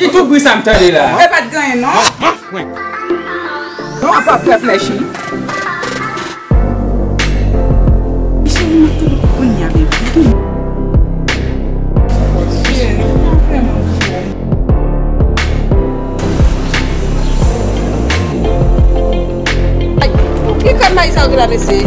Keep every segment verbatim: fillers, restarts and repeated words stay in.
Ki tout bri sa m tande la? E pa t gen anyen, non. Non, a pa fè flèchi. Cheri, m ap tande kounye a, baby. Ay, ki kòd mayi sa yo ki la, mesye?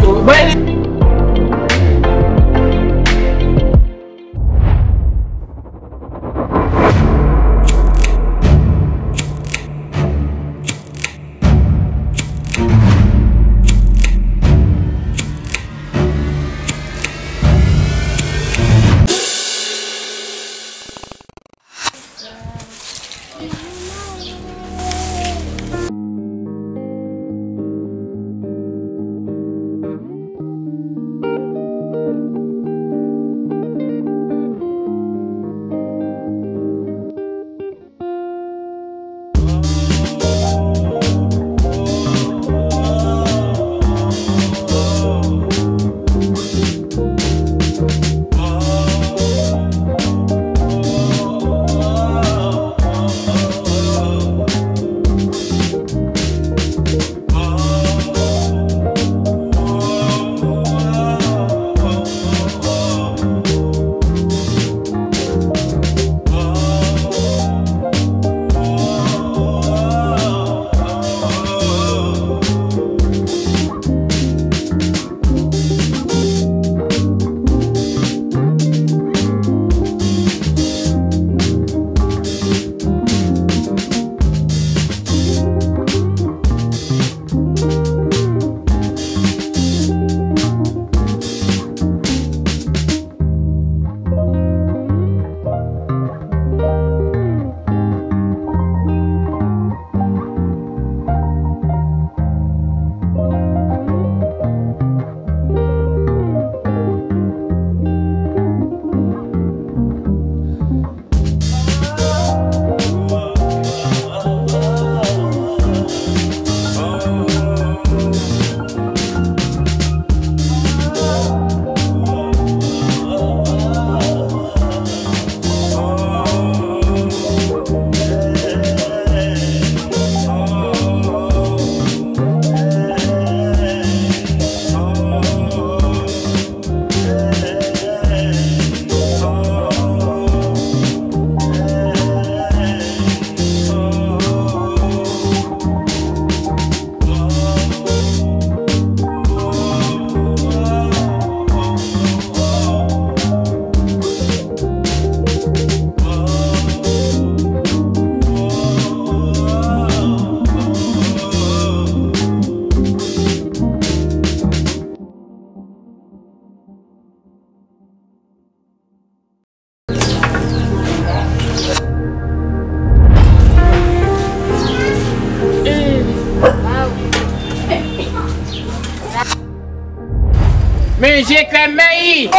Manje krèm mayi!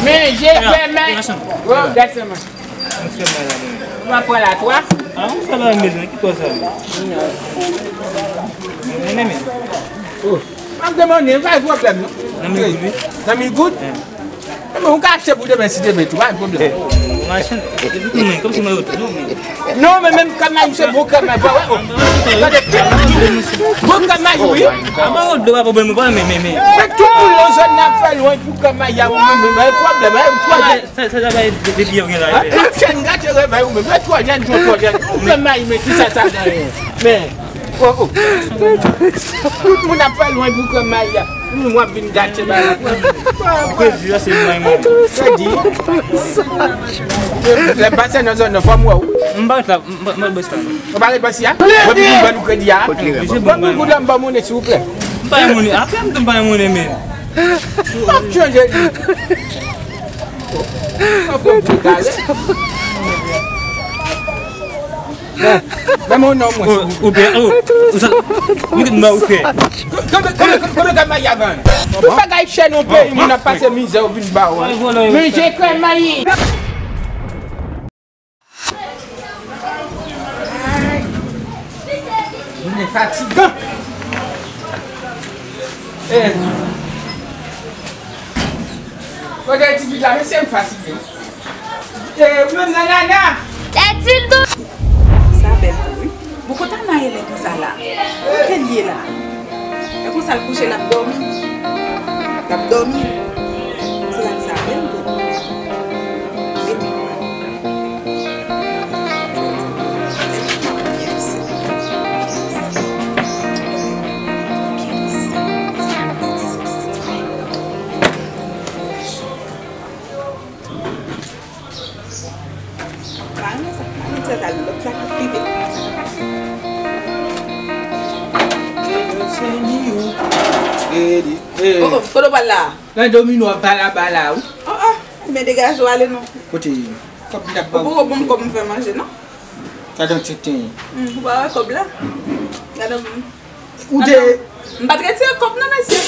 Manje krèm mayi! Oh, gad sa, man. Ou pa pran la twa? Ah, ou sa la, mezanmi, ki kò sa? Mwen, mwen. M ap demande, pa gen pwoblèm, non. Zanmi goud, wi. Zanmi goud? Wi. Enben, ou ka achte pou demen, si demen tou, pa gen pwoblèm. Machann, epi tou, men, kòmsi mwen yo tou, non, men. Non, men menm krèm mayi, se bon krèm mayi, vre, wè, o. Tande, bon krèm mayi, wi. Ama yo dlo pa pwoblèm, men, men, men. Men tout moun nan zòn nan ap fè lwen pou krèm mayi a, men, men, men, pwoblèm, men, pwoblèm. Sa, sa, sa, sa, depi yo gen la, ap fè n gate revèy ou menm. Lè twò jèn, twò, twò jèn. Ou krèm mayi, men ki sa, sa genyen? Men, oh, oh. Tout moun ap fè lwen pou krèm mayi a. Ou menm w ap vin gate bagay la. Kredi a, se mwen menm. Kredi? Lè m pase nan zòn nan, fò m wè w. M pa ret la, m pa, m pa ret bò sa. Ou pa ret bò sa? Mwen vin vann ou kredi a. Ban m yon goud la, m ba w monnen, silvouplè. M pa gen monnen. Apre m tou m pa gen monnen, men. M ap chanje li. Men, men mon non, mwen. Ou, ou pè, ou, ou sa, ou te mò, ou pè. Konbyen, konbyen, konbyen kòb mayi a vann? Tout bagay chè nan peyi, moun ap pase mizè, ou vin ba w. Manje krèm mayi. Jounen fatigan. Eh. Kote ti fi la, mesye, m fatige. Ou menm nan nana. Tèt il tou. Sa bèl tou wi. Bon, kote Anaël ye konsa la? Kote l ye la? E konsa l kouche, l ap dòmi. L ap dòmi. Ti rad sa bèl tou. Epi, pa renmen sa. Pa renmen sa, sa lòt la k ap rive. Oh, oh, kote w pral la? Nan domino ap bala bala wi. Oh, oh, men degaje w ale non. Kote kòb m t ap ba w? Ou poko ban m kòb m fè manje non. Gade yon tenten. Hmm, ou pa wè kòb la? Gade yon. Ou te. M pa t retire kòb nan mesye.